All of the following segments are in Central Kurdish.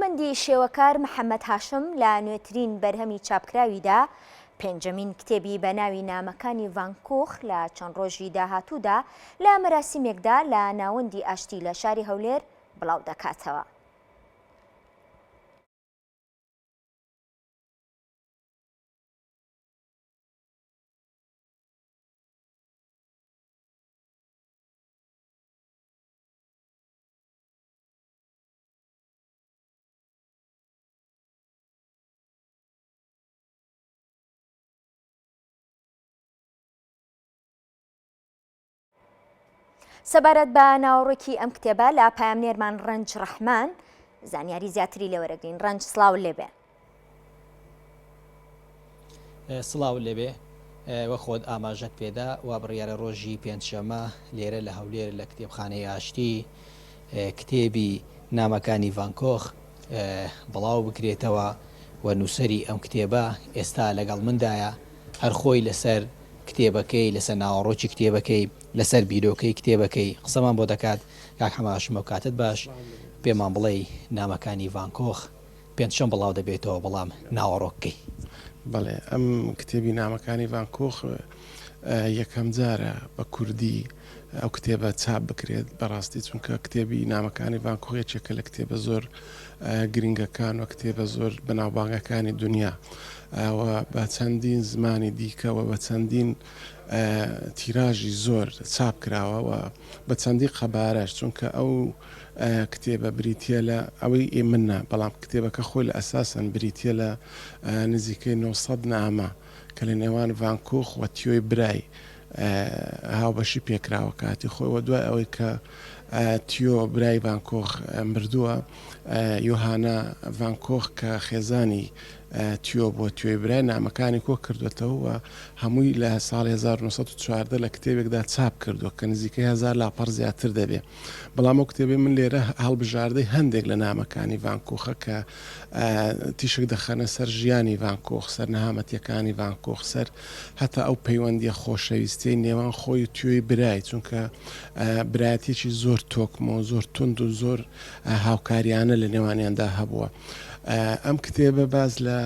هونەرمەندی شێوەکار محەمەد هاشم لە نوێترین بەرهەمی چاپکراویدا، پێنجەمین کتێبی بە ناوی نامەکانی ڤان کوخ لە چەند ڕۆژی داهاتوودا لە مەراسیمێکدا لە ناوەندی ئاشتی لە شاری هەولێر بڵاودەکاتەوە. سەبارەت بە ناوەڕۆکی ئەم کتێبە لە پەیامنێرمان ڕەنج ڕەحمان زانیاری زیاتری لێوەرەگرین ڕەنج سڵاو لێبێ. سڵاو لێبێ وەک خۆت ئاماژەت پێدا وا بڕیارە ڕۆژی پێنجشەممە لێرە لە هەولێر لە کتێبخانەی ئاشتی کتێبی نامەکانی ڤان کۆخ بڵاو بکرێتەوە و نووسەری ئەم کتێبە ئێستا لەگەڵ مندایە هەر خۆی لەسەر کتێبەکەی لەسەر ناوەڕۆکی کتێبەکەی لەسەر بیرۆکەی کتێبەکەی قسەمان بۆ دەکات کاک حەمە هاشم ئەو کاتەت باش پێمان بڵێی نامەکانی ڤان کۆخ پێنجشەم بڵاو دەبێتەوە بەڵام ناوەڕۆکەکەی. بەڵێ ئەم کتێبی نامەکانی ڤان کۆخ یەکەم جارە بە کوردی ئەو کتێبە چاپ بکرێت بەڕاستی چونکە کتێبی نامەکانی ڤان کۆخ یەکێکە لە کتێبە زۆر گرنگەکان و کتێبە زۆر بەناوبانگەکانی دنیا و بە چەندین زمانی دیکە و بە چەندین تیراژی زۆر چاپ کراوە و بە چەندی قەبارەش چونکە ئەو کتێبە بریتییە لە ئەوەی ئی من نا، بەڵام کتێبەکە خۆی لە ئەساسەن بریتییە لە نزیکەی 900 نامە کە لە نێوان ڤان کوخ و تیۆی برای هاوبەشی پێکراوە کاتی خۆی و دوای ئەوەی کە تیۆ برای ڤان کۆخ مردووە یۆهانا ڤان کۆخ کە خێزانی تیۆ بۆ تیۆی برای نامەکانی کۆ کردوێتەوە و هەمووی لە ساڵی 1914 لە کتێبێکدا چاپ کردووە کە نزیکەی هەزار لاپەڕ زیاتر دەبێت. بەڵام ئەو کتێبەی من لێرە هەڵبژاردەی هەندێک لە نامەکانی ڤان کوخە کە تیشک دەخەنە سەر ژیانی ڤان کوخ، سەر نەهامەتییەکانی ڤان کوخ، سەر هەتا ئەو پەیوەندییە خۆشەویستیەی نێوان خۆی و تیۆی برای، چونکە برایەتیەکی زۆر تۆکمە و زۆر توند و زۆر هاوکاریانە لە نێوانیاندا هەبووە. ئەم کتێبە باس لە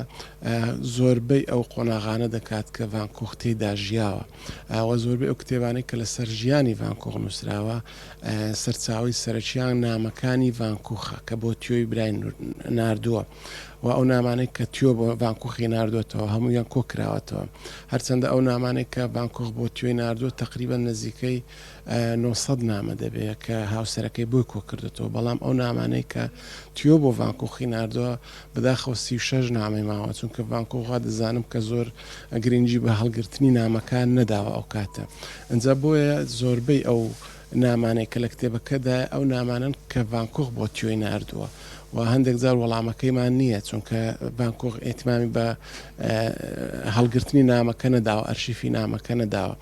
زۆربەی ئەو قۆناغانە دەکات کە ڤان کوخ تێیدا ژیاوە. و زۆربەی ئەو کتێبانەی کە لەسەر ژیانی ڤان کۆخ نووسراوە سەرچاوەی سەرەکییان نامەکانی ڤان کوخە کە بۆ تیۆی برای ناردووە و ئەو نامانەی کە تیۆ بۆ ڤان کوخی ناردووەتەوە هەموویان کۆ کراوەتەوە هەرچەندە ئەو نامانەی کە ڤان کوخ بۆ تیۆی ناردووە تقریبا نزیکەی 900 نامە دەبێت کە هاوسەرەکەی بۆی کۆ کردێتەوە بەڵام ئەو نامانەی کە تیۆ بۆ ڤان کوخی ناردووە بەداخەوە 36 نامەی ماوە چونکە ڤان کۆخ وا دەزانم کە زۆر گرنگی بە هەڵگرتنی نامەکان نەداوە ئەو کاتە ئینجا بۆیە زۆربەی ئەو نامانەی کە لە کتێبەکەدایە ئەو نامانەن کە ڤان کۆخ بۆ تیۆی ناردووە و هەندێک جار وەڵامەکەیمان نییە چونکە ڤان کۆخ ئیهتیمامی بە هەڵگرتنی نامەکە نەداوە ئەرشیفی نامەکە نەداوە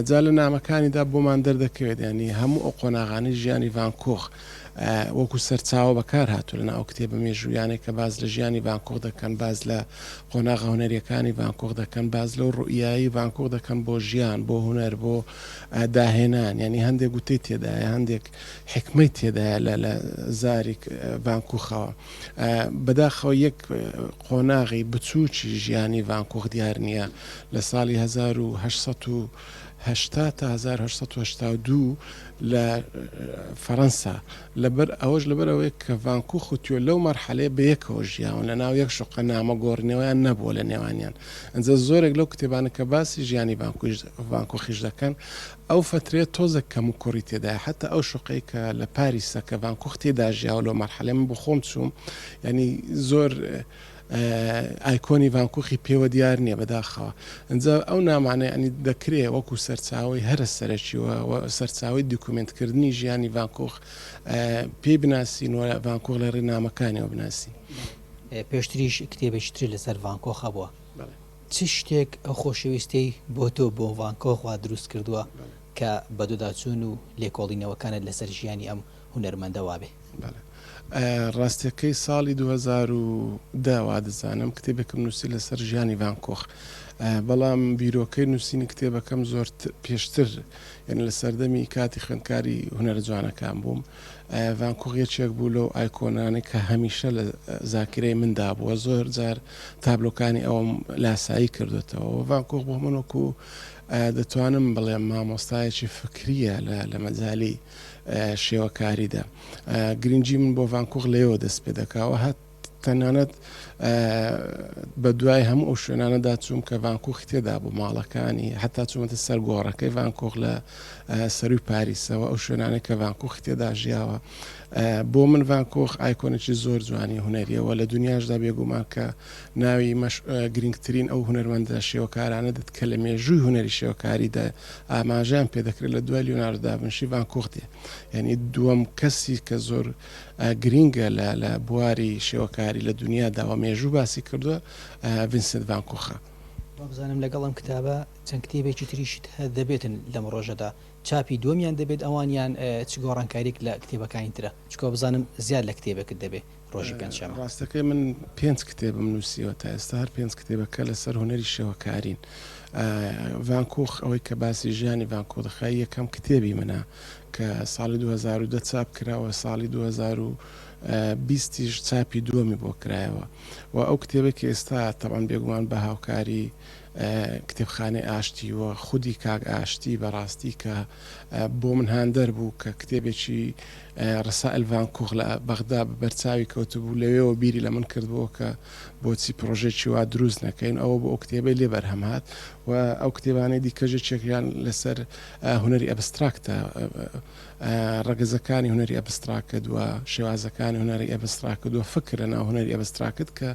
جا لە نامەکانیدا بۆمان دەردەکەوێت ینی هەموو ئەو قۆناغانەی ژیانی ڤان کۆخ وەکو سەرچاوە بەکار هاتووە لەناو ئەو کتێبە مێژوویانەی کە باس لە ژیانی ڤان کۆخ دەکەن، باس لە قۆناغە هونەرییەکانی ڤان کۆخ دەکەن، باس لەو ڕوئیایەی ڤان کۆخ دەکەن بۆ ژیان، بۆ هونەر، بۆ داهێنان، یانی هەندێک گوتەی تێدایە، هەندێک حیکمەی تێدایە لە لە زاری ڤان کوخەوە. بەداخەوە یەک قۆناغی بچووکی ژیانی ڤان کوخ دیار نییە لە ساڵی 1880 تا 1882 لە فەرەنسا، لەبەر ئەوەش لەبەر ئەوەیە کە ڤان کوخ و تیۆ لەو مەرحەلەیە بەیەکەوە ژیاون لە ناو یەک شوقە نامە گۆڕینەوەیان نەبووە لە نێوانیان ئینجا زۆرێک لەو کتێبانە کە باسی ژیانی ڤان کوخیش دەکەن ئەو فەترەیە تۆزێک کەم و کوڕی تێدایە حەتا ئەو شوقەی کە لە پاریسە کە ڤان کوخ تێدا ژیاوە لەو مەرحەلەیە من بۆ خۆم چووم یانی زۆر ئایکۆنی ڤان کوخی پێوە دیار نییە بەداخەوە. ئینجا ئەو نامانە یانی دەکرێ وەکوو سەرچاوەی هەرە سەرەکی و سەرچاوەی دیکومێنتکردنی ژیانی ڤان کوخ پێی بناسین و ڤان کوخ لە ڕێی نامەکانیەوە بناسین. پێشتریش کتێبێکی تری لەسەر ڤان کۆخ هەبووە. چ شتێک ئەو خۆشەویستیەی بۆ تۆ بۆ ڤان کۆخ وا دروست کردووە کە بەدواداچوون و لێکۆڵینەوەکانت لەسەر ژیانی ئەم هونەرمەندە وابێ؟ بەڵێ ڕاستیەکەی ساڵی 2010 وادەزانم کتێبێکم نووسی لەسەر ژیانی ڤان کۆخ. بەڵام بیرۆکەی نووسینی کتێبەکەم زۆر پێشتر یعنی لە سەردەمی کاتی خوێندکاری هونەرە جوانەکان بووم. ڤان کوخ یەکێک بوو لەو ئایکۆنانەی کە هەمیشە لە زاکرەی مندا بووە، زۆر جار تابلۆکانی ئەوم لاسایی کردوێتەوە. ڤان کوخ بۆ من وەکو دەتوانم بڵێم مامۆستایەکی فکریە لە مەجالی شێوەکاریدا. گرنگی من بۆ ڤان کوخ لەوێوە دەست پێ دەکا و هەت تەنانەت بە دوای هەموو ئەو شوێنانەدا چووم کە ڤان کوخی تێدا بوو، ماڵەکانی، هەتا چوومەتە سەر گۆڕەکەی ڤان کوخ لە سەرووی پاریسەوە، ئەو شوێنانەی کە ڤان کوخی تێدا ژیاوە. بۆ من ڤان کوخ ئایکۆنێکی زۆر جوانی هونەریە و لە دنیاشدا بێگومان کە ناوی مەش گرنگترین ئەو هونەرمەندە شێوەکارانە دێت کە لە مێژووی هونەری شێوەکاریدا ئاماژەیان پێدەکرێت لە دوای لیۆناردۆ داڤنشی ڤان کوخ دێ. یعنی دووەم کەسی کە زۆر گرینگە لە لە بواری شێوەکاری لە دونیادا و مێژوو باسی کردووە ڤینسنت ڤان کوخە. وابزانم لەگەڵ ئەم کتابە چەند کتێبێکی تریشت هەر دەبێتن لەم ڕۆژەدا چاپی دووەمیان دەبێت ئەوان یان چ گۆڕانکاریەک لە کتێبەکانی ترە چونکە وابزانم زیاد لە کتێبێکت دەبێ ڕۆژی پێنجشەمە. ڕاستەکەی من پێنج کتێبم نووسیوە تا ئێستا هەر پێنج کتێبەکە لەسەر هونەری شێوەکارین. ڤان کوخ ئەوەی کە باسی ژیانی ڤان کوخ دەکات یەکەم کتێبی منە کە ساڵی 2010 چاپ کرا و ساڵی 2020 یش چاپی دووەمی بۆ کرایەوە و ئەو کتێبەی کە ئێستا تەبعەن بێگومان بە هاوکاری کتێبخانەی ئاشتی و خودی کاک ئاشتی بەڕاستی کە بۆ من هاندەر بوو کە کتێبێکی رسائل ڤان کوخ لە بەغدا بە بەرچاوی کەوتبوو لەوێوە بیری لە من کردبووە کە بۆچی پرۆژێکی وا دروست نەکەین ئەوە بۆ ئەو کتێبەی لێ بەرهەم هات و ئەو کتێبانەی دیکەش یەکێکیان لەسەر هونەری ئەبستراکتە، ڕەگەزەکانی هونەری ئەبستراکت و شێوازەکانی هونەری ئەبستراکت و فکر لە ناو هونەری ئەبستراکت کە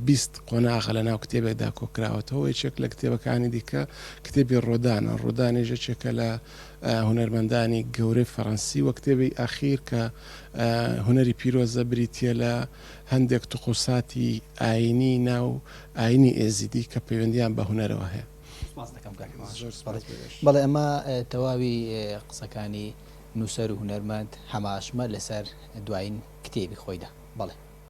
20 قۆناغە لە ناو کتێبێکدا کۆکراوەتەوە. یەکێک لە کتێبەکانی دیکە کتێبی ڕۆدانە، ڕۆدانیش یەکێکە لە هونەرمەندانی گەورەی فەڕەنسی و کتێبی ئەخیر کە هونەری پیرۆزە بریتییە لە هەندێک تقوساتی ئایینی ناو ئایینی ئێزیدی کە پەیوەندییان بە هونەرەوە هەیە. سوپاس دەکەم کاک حەمە. زۆر سوپاس بۆ ئێوەش. بەڵێ ئەمە تەواوی قسەکانی نووسەر و هونەرمەند حەمە هاشمە لەسەر دوایین کتێبی خۆیدا. بەڵێ.